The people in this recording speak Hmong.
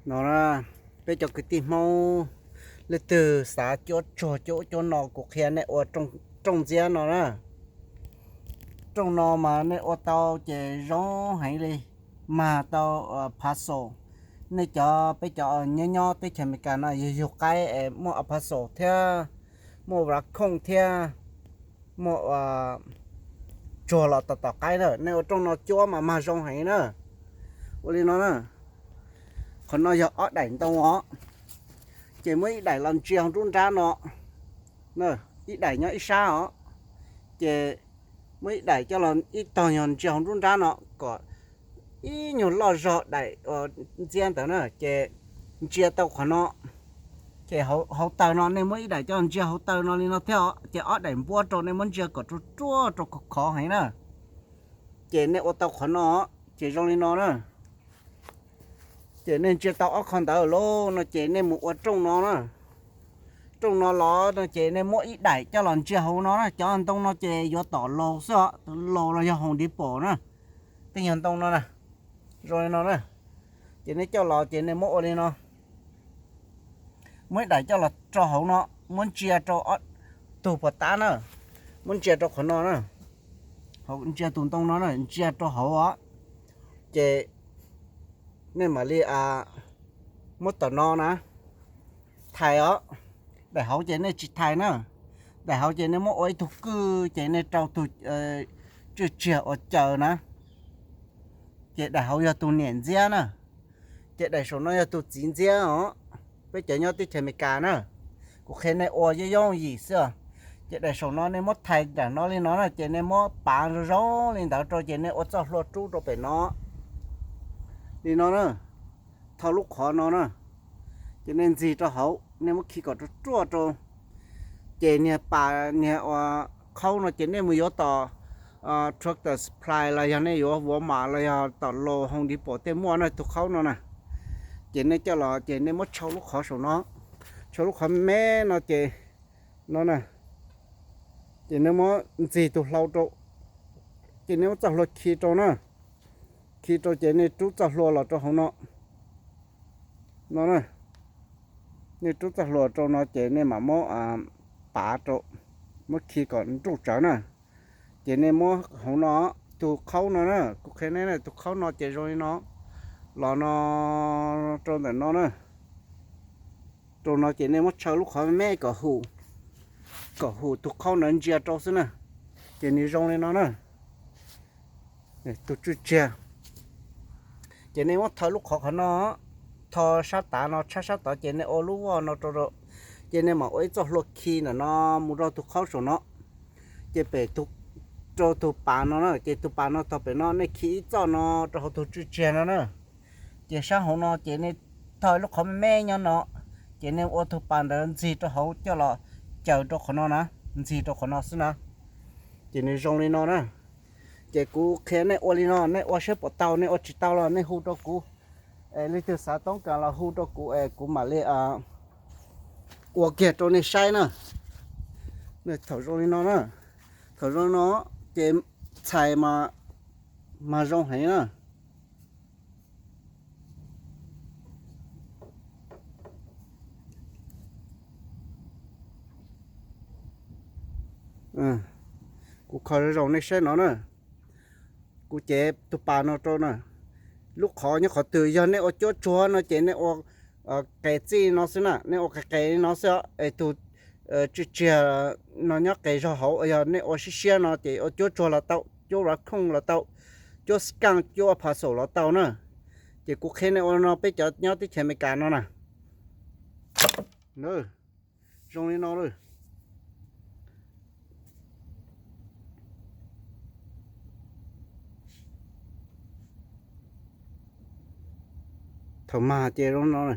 No na, peb cov kwv tij Hmoob leej twg xav cuab tsuag cuab ub cuab no kuv qhia nej ua rooj ntxiab no na. Rooj no mas nej ua tau ces zoo heev li, mag tau a phav xaus. Nej cov, peb cov nyob nyob teb chaws Amelikas no yog yug qaib es muaj a phav xaus thiab, muaj va khooj thiab, muaj tsuag los tom tom qaib na, nej ua rooj no cuab mas mag zoo heev na. Ua li no na, qhov no yog ob daim ntoo os, ces muab ib daim los ntsia hauv nruab nrab no, ib daim nyob ib sab os, ces muab ib daim coj los ib tog yog ntsia hauv nruab nrab no kom ib nyuag loj zog daim ntxiab ntawd na, ces ntsia tau qhov no. Ces hauv taws no nej muab ib daim coj ntsia hauv taws no li no thiab os, ces ob daim npuab rau nej muab ntsia kom ruaj ruaj rau khov khov heev na. Ces nej ua tau qhov no, ces zoo li no na. Ces nej ntsia tau ob qho ntawd lawm no ces nej mus ua rooj no na. Rooj no los no ces nej muab ib daim coj los ntsia hauv no na, cov ntoo no ces yuav tom Lowe's xwb os, Lowe's los yog Home Depot na. Tej nyuag ntoo no na, zoo li no na. Ces nej coj los ces nej muab ua li no, muab ib daim coj los rau hauv no, muab ntsia rau tug puas tab na, muab ntsia rau qhov no na, ntsia tus ntoo no na, ntsia rau hauv os. Ces nej mam li muab tom no na, thais os. Daim hauv ces nej tsis thais na, daim hauv ces nej muab ua ib tug kwj ces nej rau tus tswj tsiag ua caws na. Ces daim hauv yog tus niam ntxiab na, ces daim saum no yog tus txiv ntxiab os. Peb cov nyob teb chaws Amelikas na, kuv qhia nej ua yooj yooj yim xwb os. Ces daim saum no nej muab thais nram no li no na, ces nej muab pav zoo zoo li ntawd rau ces nej ua txoj hlua rub rau pem no li no na. Tho lub qhov no na, ces nej ntxig rau hauv, nej muab khi kom ruaj ruaj rau. Ces niag pas niag ua qhaub no ces nej mus yuav tom Tractor Supply los yog nej yuav Walmart los yog tom Lowe's, Home Depot tej muaj na tus qhaub no na. Ces nej coj los ces nej muab tshau lub qhov saum no, tshau lub qhov me me no ces no na, ces nej muab ntxig tus hlau rau, ces nej muab txoj hlua khi rau na, khi rau ces nej rub txoj hlua los rau hauv no, no na. Nej rub txoj hlua rau no ces nej mam muab pav rau, muab khi kom nruj tsawv na. Ces nej muab hauv no, tus qhaub no na, kuv qhia nej na, tus qhaub no ces zoo li no, los no rau ntawm no na. Rau no ces nej muab tshau lub qhov me me kom hum, kom hum tus qhaub ntawd ntsia rau xwb na. Ces nws zoo li no na, tus tswj tsiag. Ces nej muab tho lub qhov qhov no, tho sab tav no tshab sab tod ces nej ua lub voj no rau, ces nej mam ua ib txoj hlua khi ntawm no mus rau tus qhaub saum no, ces pem rau tus pas no na, ces tus pas no tog pem no nej khi ib txoj no rau hauv tus tswj tsiag no na. Ces sab hauv no ces nej tho lub qhov me me nyob no, ces nej ua tus pas ntawd ntxig rau hauv coj los caws rau qhov no na, ntxig rau qhov no xwb na. Ces nws zoo li no na. Ces kuv qhia nej ua li no, nej ua saib puas tau, nej ua tsis tau los nej hu rau kuv. Leej twg xav toob kas los hu rau kuv es kuv mam li ua kiag rau nej saib na. Thaum zoo li no na, thaum zoo li no ces txhais mas zoo heev na. Kuv kho zoo zoo nej saib no na. Kuv cev tus pas no rau na. Lub qhov nyob qhov twg yog nej ua cuab tsuag no ces nej ua qe txij no xwb na, nej ua qe qe li no xwb es tus tswj tsiag no nyob qe zog hauv. Yog nej ua siab siab no ces ua cuab tsuag los tau, cuab va khooj los tau, cuab skaaj, cuab pha xaum los tau na. Ces kuv qhia nej ua no peb cov nyob teb chaws Amelikas no na. Zoo li no lawm. Thaum mag ces zoo no.